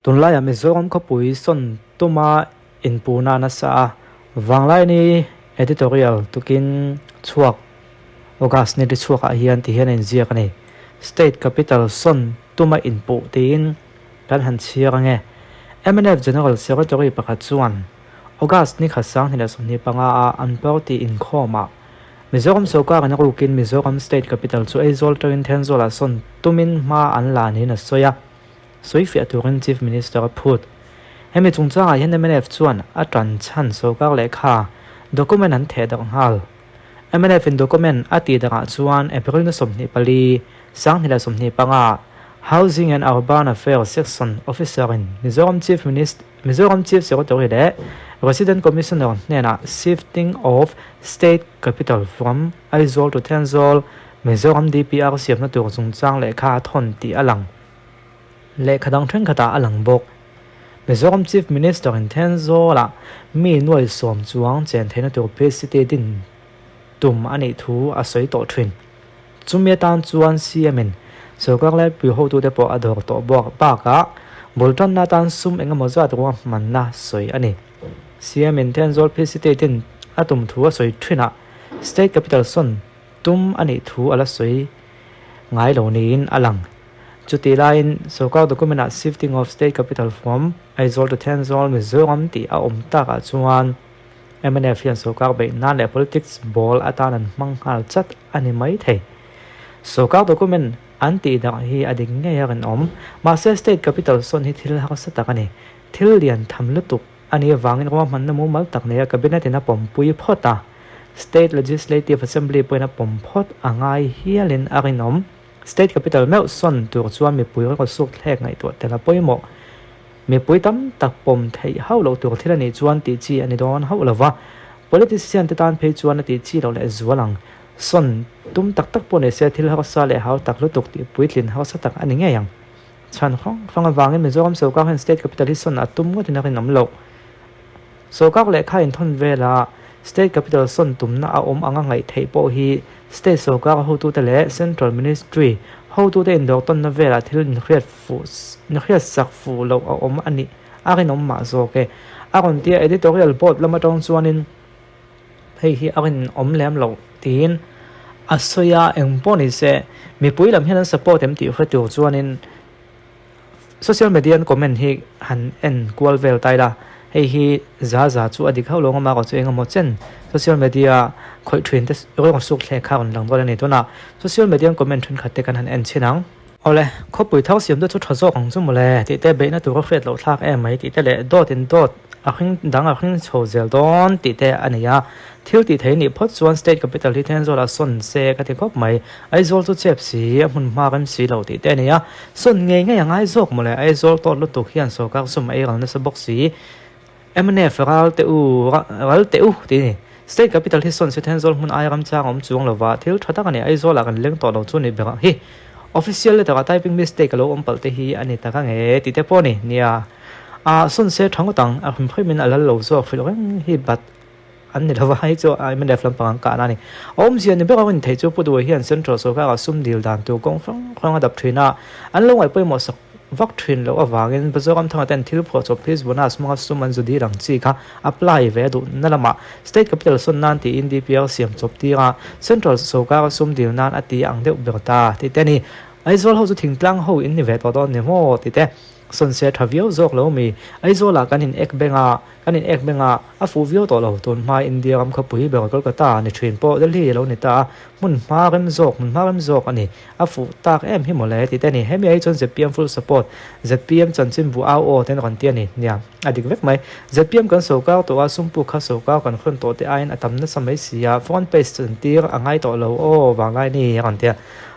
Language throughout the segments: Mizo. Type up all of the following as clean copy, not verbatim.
Tunlaiah Mizoram khawpui sawn tuma inpuhna a nasa a, Vanglaini editorial tukin chhuak August ni ri chhuakah hian ti hian a inziak a ni. State capital sawn tuma inpuh tiin kan han chhiar ange. Mnf General Secretary pakhat chuan August ni khat 2025 a an party inkhawmah Mizoram sawrkarin a rukin Mizoram state capital chu Aizawl atangin Thenzawl-ah sawn tumin hma an la niin a sawi a. Sawifiah turin Chief Minister a phut. Hemi chungchangah hian mnf chuan a tan chhan sawrkar lehkha, document an theh darh nghal. Mnf in document a tih darhah chuan April ni 24, 2025 Housing and Urban Affairs Section Officer in Mizoram Chief Minister, Mizoram Chief Secretary leh Resident Commissioner hnenah Shifting of State Capital from Aizawl to Thenzawl, Mizoram DPR siamna tur chungchang lehkha a thawn tih a lang. Lehkha dang thenkhatah a lang bawk. Mizoram Chief Minister in Thenzawlah mi nuai sawm chuang chen theihna tur P-City din tum a nih thu a sawi tawh thin. Chumi atan chuan CM in sawrkar laipui hotute pawh a dawr tawh bawk bakah bul tanna atan sum engemaw zat ruahmanna sawi a ni. CM in Thenzawl P-City din a tum thu a sawi thinah State Capital sawn tum a nih thu a la sawi ngai lo niin a lang. Chutih laiin sawrkar document-ah Shifting of State Capital from Aizawl to Thenzawl, Mizoram tih a awm takah chuan mnf hian sawrkar beih nan leh politics ball atan an hmang nghal chat a ni mai thei. Sawrkar document an tih darh hi a dik ngei a rinawm. Mahse State Capital sawn hi thil harsa tak a ni. Thil lian tham lutuk a nih avangin ruahmanna mumal tak neia Cabinet in a pawmpui phawt a, State Legislative Assembly pawhin a pawm phawt a ngai hialin a rinawm. State Capital meuh sawn tur chuan mipui rawt suk thlek ngaihtuah tel a pawimawh. Mipui tam tak pawm theih hauh loh tur thil a nih chuan tih chi a ni dawn hauh lo va, politician te tan phei chuan a tih chi loh leh zual ang. Sawn tum tak tak pawh ni se thil harsa leh hau tak lutuk tih puitlin harsa tak a ni ngei ang. Chhan hrang hrang avangin Mizoram sawrkar hian State Capital hi sawn a tum ngawtin a rinawm loh. Sawrkar lehkha inthawn vela State Capital sawn tumna a awm anga ngaih theih pawh hi State sawrkar hotute leh Central Ministry hotute indawrtawnna velah thil inhriat fuh inhriat sak fuh loh a awm a nih a rinawm mah zawk e. A rawn tia Editorial Board lam atang chuanin hei hi a rinawm lem loh tiin a sawi a, eng pawh ni se mipui lam hian an support em tih hre tur chuanin Social media an comment hi han en kual vel ta ila, hei hi za za chu a dik hauh lo ang a, mahrawh chu engemaw chen social media khawih thin te rawng suk thlek kha a rawn lang dawn a ni. Tunah social media an comment thenkhat te kan han en chhin ang. Awle, khawpui thar siam te chu tha zawk ang chu mawle tih te beihna tur a hriat loh thlak em mai tih te leh dawt in dawt a hring dang a hring chho zel dawn tih te a nei a. Thil tih thei nih phawt chuan state capital hi Thenzawl-ah sawn se ka ti khawp mai. Aizawl chu chep si, a hmun hma rem si lo tih te a nei a. Sawn ngei ngei a ngai zawk mawle, Aizawl tawt lutuk hian sawrkar sum a ei ral nasa bawk si. Mnf ral teh u, ral teh u tih a ni. State capital hi sawn se Thenzawl hmun aia ramchang a awm chuang lova, thil tha tak a ni. Aizawlah kan leng tawh lo chu ni ber ang hi. Official letter-ah typing mistake a lo awm palh te hi a ni tak ang e tih te pawh a ni. Nia, a sawn se tha ngawt ang, a hrim hrimin a lal lo zawk hrilh reng hi but An ni lova, hei chu mnf lampang an kahna a ni. A awmzia ni ber a rin theih chu Pu Duai hian Central sawrkarah sum dil dan tur kawng hrang hrang a dap thin a, an lo ngaih pawimawh sak vak thin loh avangin Mizoram thanga ten thil phuahchawp fees bonus hmanga sum an zu dil ang chi kha apply ve a duhna lamah State Capital sawn nan tiin DPR siam chawp tir a, Central sawrkara sum dil nan a ti ang deuh ber ta tih te a ni. Aizawl ho chu thingtlang ho in ni ve tawh dawn ni maw tih te. Sawn se tha viau zawk lo mi. Aizawlah kan in ek beng a, kan in ek beng a, a fuh viau tawh lo. Tun hma India ram khawpui ber Kolkata ni thin pawh Delhi a lo ni ta a, hmun hma rem zawk, hmun hma rem zawk a ni. A fuh tak em hi mawle tih te a ni. Hemi ai chuan zpm full support, zpm chanchinbu au aw te an rawn ti a ni. Nia, a dik vek mai. Zpm kan sawrkar tawh a, sumpu kha sawrkar kan hawn tawh te aiin a tam nasa mai si a, front page chantir a ngai tawh lo aw Vanglaini a rawn ti a.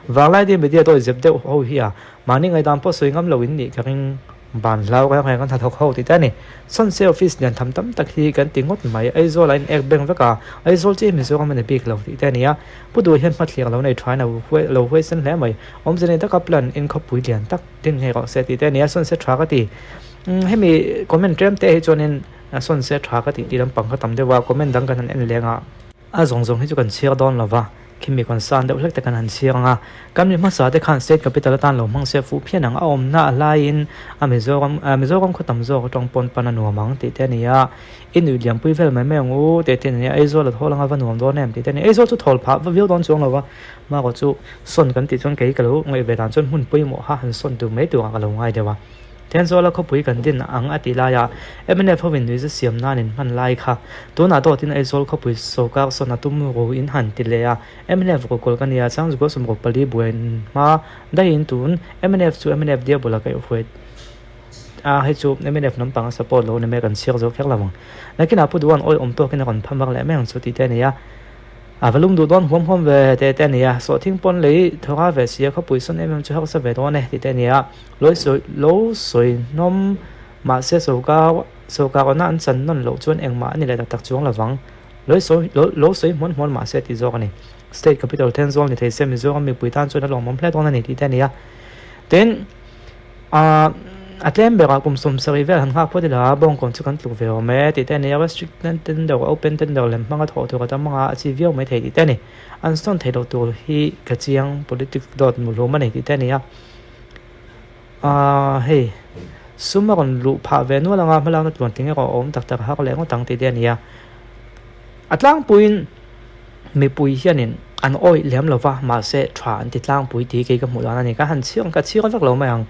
Vanglaini media dawi zep deuh ho hi a. Mahni ngaihdan pawh sawi ngam lo in nih ka ring. Ban hlau reng reng an hnathawk ho tih te a ni. Sunse office lian tham tam tak hi kan ti ngawt mai. Aizawl ah in ek beng vek a, Aizawl chi hi Mizoram a ni bik lo tih te a ni a. Pu Duh hian hmathlir lo nei thain a lo huaisen hle mai. Awmze nei taka plan in khawpui lian tak din ngei rawh se tih te a ni a, Sunse tha ka ti. Hemi comment tlem te hi chuanin Sunse tha ka tih tih lampang kha tam deuh a, comment dang kan han en leng a. A zawng zawng hi chu kan chhiar dawn lo va. Khi mi concern deuh hlek te kan han chhiar ang a, kan mi hmasa te khan state capital atan lo hmang se fuh phian ang, a awmna a laiin a Mizoram Mizoram khaw tam zawk atang pawn pan a nuam ang tih te a ni a, i nuih liampui vel mai mai ang u tih te a ni a, Aizawl a thawl anga va nuam dawn em tih te a ni, Aizawl chu thawl phah va viau dawn chuang lo va, Marawh chu sawn kan tih chuan kei ka lo ngaih ve dan chuan hmun pawimawh ha han sawn tur mai turah ka lo ngai deuh a. Thenzuala khawpui kan din ang a tih laia mnf hovin nuihza siam nan in hman lai kha tunah dawtin Aizawl khawpui sawrkar sawn a tum ru in han ti leh a, mnf rukawl ka nia Sangzugua 64 buain hma daihin tun mnf chu mnf diabol a kaihhruai a, hei chu mnf lampang a support lo ni mai kan chhiar zo kher lo ang. Nakinah Pu Duan awi awm tawkin a rawn phamar leh mai ang chu tih te a ni a. A va lum duh dawn huam huam ve teh te a ni a, sawhthing pawn lei thawk a ve si a, khawpui sawn em em chu harsa ve dawn e tih te a ni a. Lo sawi lo sawi hnawm mahse sawrkar sawrkar awna an chan nawn loh chuan engmah a ni leh tak tak chuang lovang. Lo sawi lo lo sawi hmuan hmuan mahse tih zawk a ni. State capital Thenzawl ni thei se Mizoram mipui tan chuan a lawmawm hle dawn a ni tih te a ni a. Tin, ah a tlem berah kum 70 vel han nghak phawt ila Bawngkawn chu kan tluk ve awm e tih te a ni a. Restricted tender, open tender lem hmanga thawh tur a tam anga a chi viau mai thei tih te a ni. An sawn theih loh tur hi ka chiang politics dawt muhlum a ni tih te a ni a. Aaa hei sum a rawn luh phah ve nual anga hmalakna tluan tling erawh a awm tak tak har leh ngawt ang tih te a ni a. A tlangpuiin mipui hianin an awih lem lo va mahse tha an ti tlangpui tih hi kei ka hmuh dan a ni. Ka han chhiar ang ka chhiar vek lo mai ang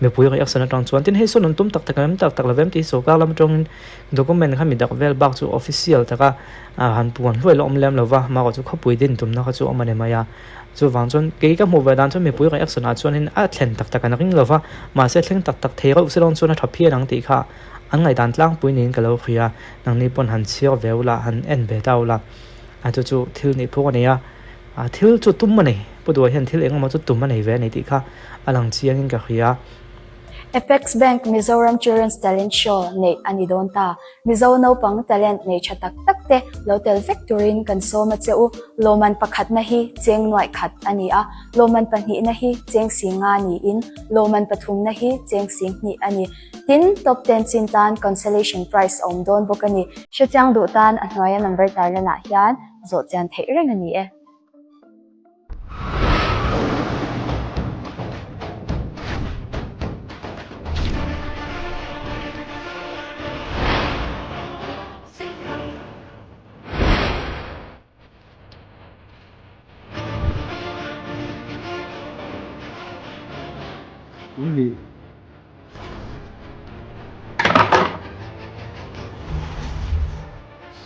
mipui reaction atang chuan tin hei sawn an tum tak tak em tak tak lo vem tih hi sawrkar lam atangin document kha mi dak vel bak chu official taka han puan hluai la awm lem lo va amaherawh chu khawpui din tumna kha chu a awm a ni mai a. Chuvang chuan kei ka hmuh ve dan chuan mipui reaction ah chuanin a thlen tak tak an ring lo va, mahse thleng tak tak thei reuh silawng chuan a tha phian ang tih kha an ngaihdan tlangpui niin ka lo hria. Nangni pawn han chhiar ve ula, han en ve ta ula, a chu chu thil nih phung a ni a, thil chu tum a ni, Pu Duai hian thil engemaw chu tum a nei ve a ni tih kha a lang chiangin ka hria. Apex Bank Mizoram Children's Talent Show neih a ni dawn ta. Mizo naupang talent nei tha tak tak te lo tel vek turin kan sawm a che u. Lawman pakhatna hi cheng nuaih khat a ni a, lawman pahnihna hi cheng singa niin lawman pathumna hi cheng singhnih a ni. Tin, top ten chin tan consolation prize a awm dawn bawk a ni. Hrechiang duh tan a hnuaia number tarlanah hian zawh chian theih reng a ni e.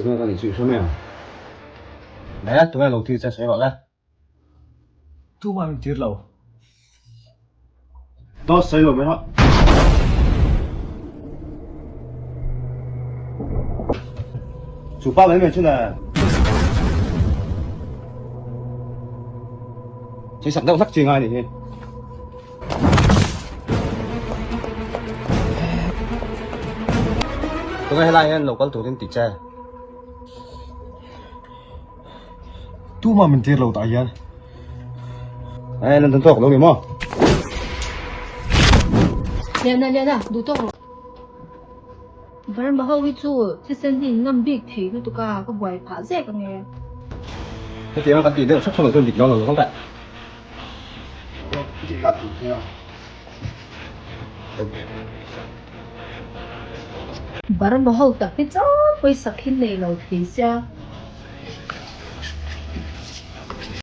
Tunge ka nih chu i hre mai ang. Mai a, tunge lo tir che sawi rawh le. Tumah min tir lo. Dawt sawi lo mai rawh. Chu pa mai mai chu le. Chei sak deuh hlek chi ngai nih hi. Tunge helai hian lo kal turin ti che. Tumah min tir lo tah hian. Ê, lên tấn tawk lo ni maw? Liana, Liana, duh tawk rawh. Burma ho hi chu thisen hi in ngam bik thei lutuk a, ka buai phah zek ange. Hetiang a kan tih deuh chhawk chhawk loh chuan dik dawn lo zawk ang. Burma ho tak hi chuan pawisa khi nei lo thei sia.